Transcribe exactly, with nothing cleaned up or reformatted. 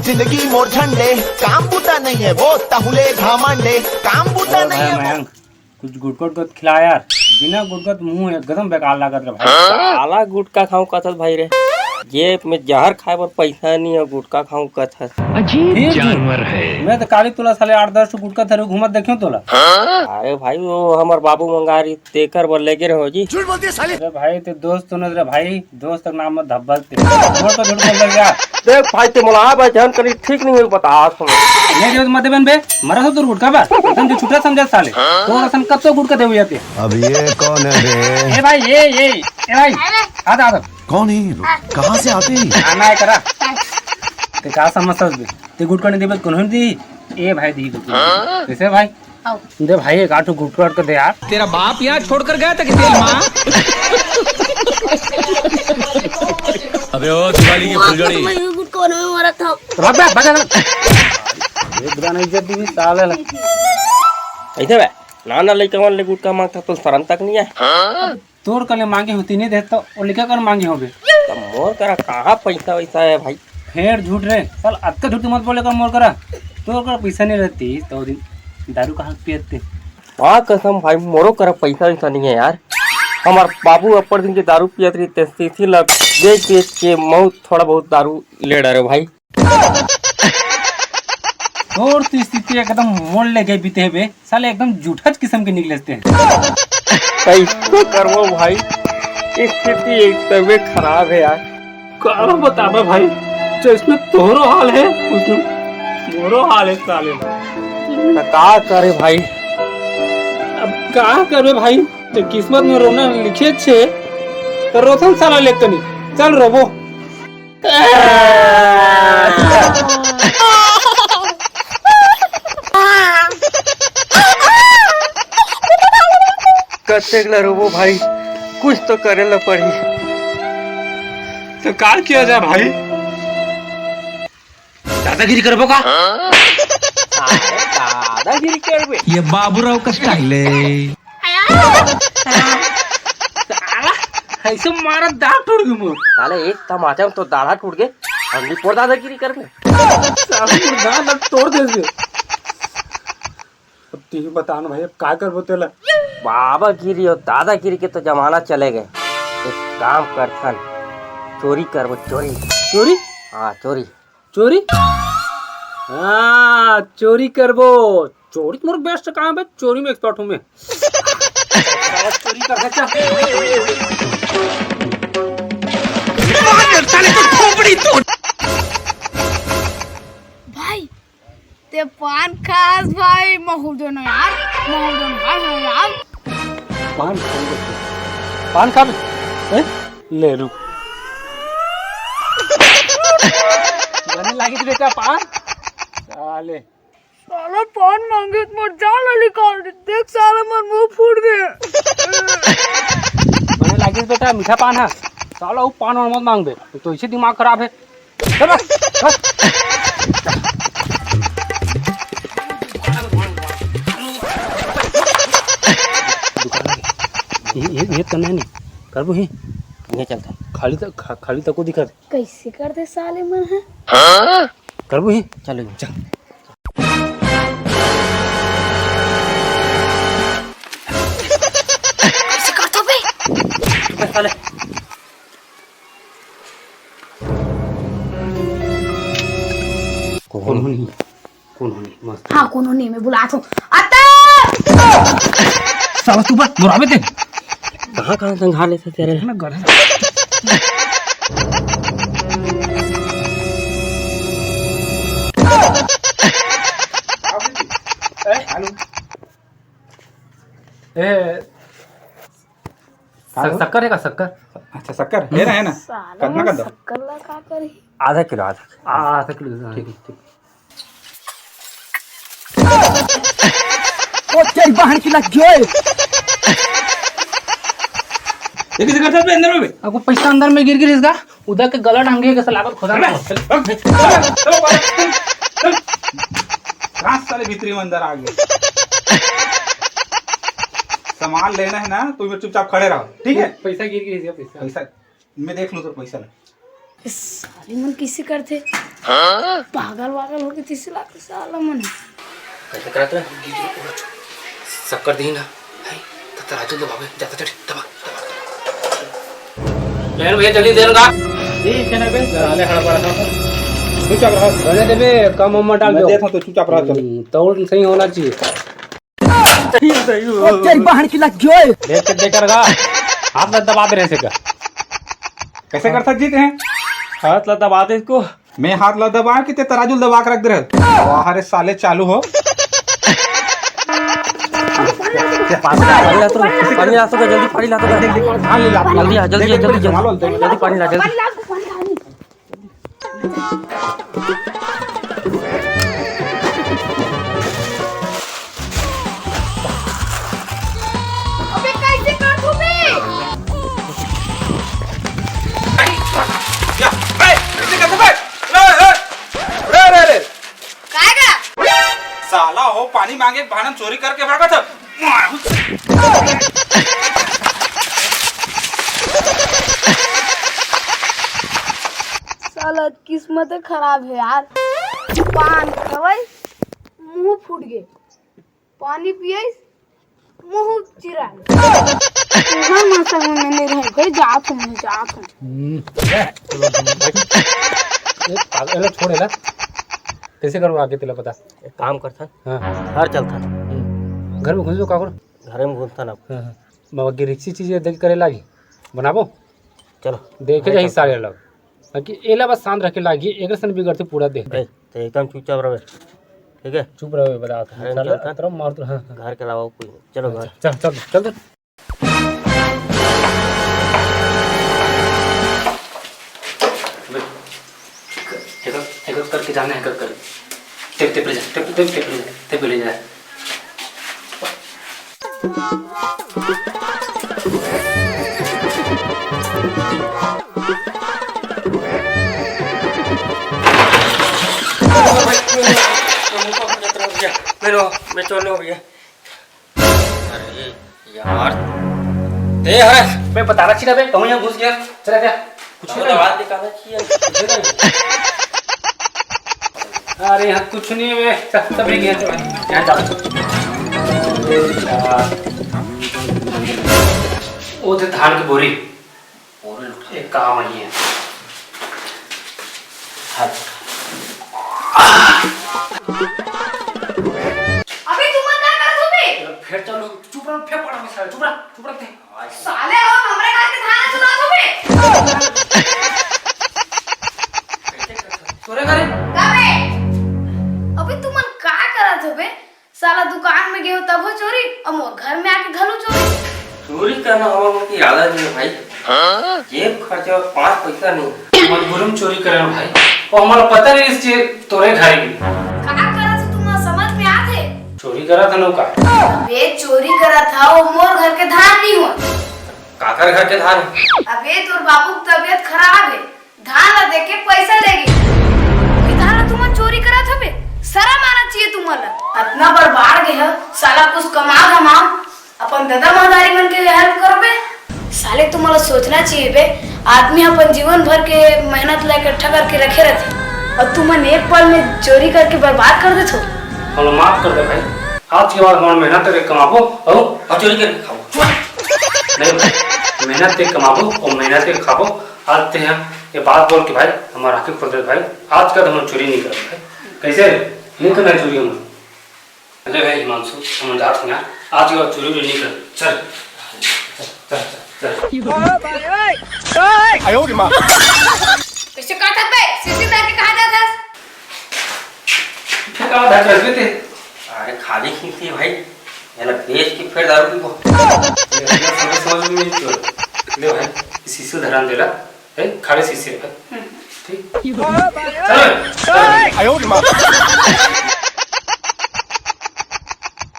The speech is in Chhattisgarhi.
जिंदगी मोर झंडे, काम बूता नहीं है वो, तहुले घमंडे, काम बूता अरे नहीं भाई है वो। मयंक, कुछ गुटखा उटखा खिला यार। बिना गुटखा तो मुंह एकदम बेकार लागत रे भाई। साला गुटखा खाऊं कथस भाई रे, जेब में जहर खाए बर पैसा नहीं है, गुटखा खाऊं कथस। अजीब फिर भी जानवर है। मैं तो काली तोला साले आठ दस ठो गुटखा धरे घूमत देखियो तोला। अरे भाई, वो हमर बाबू मंगा रही, तेकर बर लेके रहो जी। झूठ बोलती है साली। अरे भाई, ते दोस्त सुनत रे भाई, दोस्त के नाम में धब्बल ते। मोर तो झूठ बोल रहा। देख भाई, ते मोला भाई जान करी ठीक नहीं होई, बता सुन। ये जो मत देबन बे, मरा हो तो गुटखा बा। एकदम जो छुटरा समझा साले। तो असन कब तो गुटखा देबे ते। अब ये कौन है बे? ए भाई, ए, ए, ए भाई, आ जा, आ जा। कौन है ये लोग? कहाँ से आते हैं? आना है करा। ते का समझ सकते? ते गुटखा नहीं देबे, कौन दी? ए भाई, दी गुटखा। कैसे भाई? आओ। दे भाई, एक आठ गुटखा के दे यार। तेरा बाप यहाँ छोड़कर गया था कि तेरी माँ? अबे ओ दिवाली की फुलझड़ी। मैं गुटखा में मरा था। तो भाग बे, भाग, भाग। ये बुरा नहीं इज्जत दी साले ला। ऐसे बे, नाना लइका मन ले गुटखा मांगता तो शर्म तक नहीं है। तोर कले मांगे होती नहीं देता, वो लइका कर मांगे होबे। तो मोर करा कहाँ पैसा वैसा है भाई? फेर झूठ रे, साल अतका झूठ मत बोले कर मोर करा। तोर करा पैसा नहीं रहती तो दिन दारू कहाँ पियते? हाँ कसम भाई, मोरो करा पैसा वैसा नहीं है यार। हमार बाबू अपर दिन के दारू पियत रहिते, सीसी ला बेच बेच के मऊ थोड़ा बहुत दारू ले डरे भाई। तोर तो स्थिति एकदम मोड़ ले गए बीते हे बे, साले एकदम जूठच किस्म के निकले ते। कैसे करबो भाई, स्थिति एकदमे खराब है यार। का बताबे भाई, जैसने तोरो हाल है, उसने मोरो हाल है साले। त का करे भाई? अब का करबे भाई, ते किस्मत में रोना लिखे छे, तो रोथन साला लेकनी। चल रोबो। कतेक ला रोबो भाई, कुछ तो करे ला पड़ी। तो का किया जा भाई? दादागिरी करबो का? अरे दादागिरी करबे? ये बाबूराव का स्टाइल है। साला, ऐसे मारा दाढ़ टूट गई मोर। साले एक तमाचा में तो दाढ़ा टूट गए, हम भी पोर दादागिरी करबे। साला मोर दाढ़ अब तोड़ दे दे। अब तू ही बता ना भाई, अब का करबो तेला? बाबागिरी और दादागिरी के तो जमाना चले गए। एक काम करथन, चोरी करबो, चोरी। चोरी? हाँ, चोरी। चोरी? हाँ, चोरी करबो। चोरी तो मोर बेस्ट काम है, चोरी में एक्सपर्ट हूँ मैं। चोरी कर दे, चल। साले तो खोपड़ी तोड़। भाई, ते पान खास भाई, महू दो ना यार, महू दो ना यार। पान खाऊंगा। पान खा ले। हैं? ले रुक। बने लागिस बेटा पान। साले। साला पान मांगे तो मोर जान ला निकाल दे। देख साला मोर मुंह फूट गए। बने लागिस बेटा मीठा पान है। साला वो पान वान मत मांगबे। तो इसे दिमाग खराब है। चल बस, बस। ये, ये, ये तो नहीं, नहीं। करबो ही। ये चलता है। खाली तक, खा-, खाली तक को दिखा दे। कैसे कर दे साले मन है? करबो ही। चलो, चल। कैसे करथो बे? चुप साले। कौन हो नहीं? कौन हो नहीं? मस्त। हाँ, कौन हो नहीं? मैं बुलात हूँ। अत्ता! साला तू बस बुलावे दे। कहाँ, कहाँ संघार ले सकते रे? मैं गधा। ए, आलू। ए, का स-, हो? शक्कर है का, शक्कर? अच्छा, शक्कर? मेरा है ना? साला कतना का दो? शक्कर ला का करी? आधा किलो, आधा किलो। आ, आधा किलो दे, हाँ। ठीक है, ठीक। ओ, तेरी बहन की लग गई। ये किसी का चल पे अंदर में भी? अब वो पैसा अंदर में गिर गिर इसका। उधर के गला ढंगे के सलाबत खुदा अबे, ना। चल, चल, चल, चल, चल, चल। कहाँ साले भीतरी में अंदर आ गए? सामान लेना है ना, तो इधर चुपचाप खड़े रहो, ठीक है? पैसा गिर गिर इसका पैसा। पैसा, मैं देख लूँ तो पैसा ले। इस साली मन किसे करते? पागल वागल हो गए तीस लाख साला मन। कैसे करत रहे? शक्कर दी ना। है, त तराजू दबावे, जाता चढ़, दबा, दबा। ले भैया, जल्दी दे ना। ठीक है ना बे, साले हड़बड़ा था। चुपचाप रहा। रहने दे बे, कम उम्र डाल मैं दो। देता हूँ तो चुपचाप रहा, चल। हम्म, तौल सही होना चाहिए। ओ, तेरी बहन की लग गई। देख के देख कर गा। हाथ ला दबा दे रहे से का। कैसे करता जीत हैं? हाथ ला दबा दे इसको। मैं हाथ ला दबा के ते तराजू दबा के रख दे रहे। वाह रे साले, चालू हो। पानी ला तो, पानी ला तो, जल्दी पानी ला तो। हाँ, ले ला। जल्दी आ, जल्दी आ, देख, जल्दी, देख, जल्दी। जल्दी पानी ला, जल्दी। अबे, कैसे कर तू बे? या, ए, कैसे कर तू बे? रे, रे, रे, रे। काय गा? साला हो, पानी मांगे के बहाना चोरी करके भागा था। साला किस्मत खराब है यार। पान खवाई, मुंह फूट गए। पानी पियाई, मुंह चिरा ले। तुम्हार मासा में मैं नहीं रहूं, भाई, जात हूं, मैं जात हूं। हम्म। ए, पागल, एला छोड़, एला। कैसे करो आगे, तेला पता? एक काम करथन। हाँ। घर चलथन। हम्म। घर में घुस जो, का करो? घर में घुसथन अब। हाँ, हाँ। मगर गिरिक्सी चीज ये देख करे लागी। बनाबो? चलो। देखे भाई जाही साहब। सारे लोग। बाकी एला बस शांत रखे लागी, एकर सन बिगड़ते पूरा देह। ए, तो एकदम चुपचाप रहे। ठीक है? चुप रहे, बता। घर में साले चलथन। तरफ मार तो, हाँ, हाँ। घर के अलावा कोई नहीं। चलो घर। चल, चल, चल, चल। एक, एक करके जाना है, एक कर। टेप, टेप ले जा, टेप, टेप, टेप ले जा, टेप ले जा। मैं रो, मैं चोर लो भैया। अरे यार, ते हरे। मैं पता रखी ना बे, कहूँ यहाँ घुस गया। चला जा। कुछ नहीं। बात निकालना चाहिए। कुछ नहीं। अरे यहाँ कुछ नहीं है बे। चल, सब लेके यहाँ चल। यहाँ चल। ओ, ते धान की बोरी। एक काम आई है। अबे तुमन का करत हो बे? फिर चलो, चुप रहो, फिर पड़ा मसाला, चुप रह, चुप रह। साले हो, हमरे घर के धान चुरात हो बे? तोरे घरे? का बे? अबे तुमन का करत हो बे? साला दुकान में गए हो तब हो चोरी, और मोर घर में आके घलो चोरी। चोरी करना हमारा इरादा नहीं है भाई। हाँ? जेब खर्चा और पाँच पैसा नहीं। मजबूरी में चोरी करे भाई। वो हमारा पता नहीं इस चीज तोरे घर की। का करत हो तुम समझ में आत है? चोरी करत हन का? अबे चोरी करत हा, वो मोर घर के धान नहीं हो। काकर घर के धान? अबे तोर बाबू की तबीयत खराब है। धान ला देके पैसा लेगी। ये धान ला तुमन चोरी करत हबे? शरम आना चाहिए तुमन ला। अतना बड़ बाढ़ गे ह, साला कुछ कमा धमा, अपन ददा महतारी मन के help करबे। साले तुमन ला सोचना चाहिए बे, आदमी अपन जीवन भर के मेहनत ला इकट्ठा करके रखे रहथे, और तुमन एक पल में चोरी करके बर्बाद कर देथो। हमला माफ कर दे भाई, आज के बाद हमन मेहनत करके कमाबो और, और चोरी करके खाबो। नहीं भाई, मेहनत से कमाबो और मेहनत से खाबो। आज ते हम ये बात बोल के भाई, हमारा आँखें खोल दे भाई। आज के बाद हम चोरी नहीं करब भाई। कैसे? नहीं करना है चोरी हम। अरे भाई हिमांशु, हम जात हैं यार। आज के बाद चोरी वोरी नहीं करब। चल। चल, चल, चल। कैसे कहा था बे? सीसी डाल के कहाँ जात हस? फिर कहाँ था चल बे ते? अरे खाली खींची भाई। एला बेच के फिर दारू पीबो। ले, ले, समझ, समझ में नहीं तो। ले भाई, इस शीशे धरान देला। ए, खाली शीशे भाई। हम्म। ठीक? चल, चल।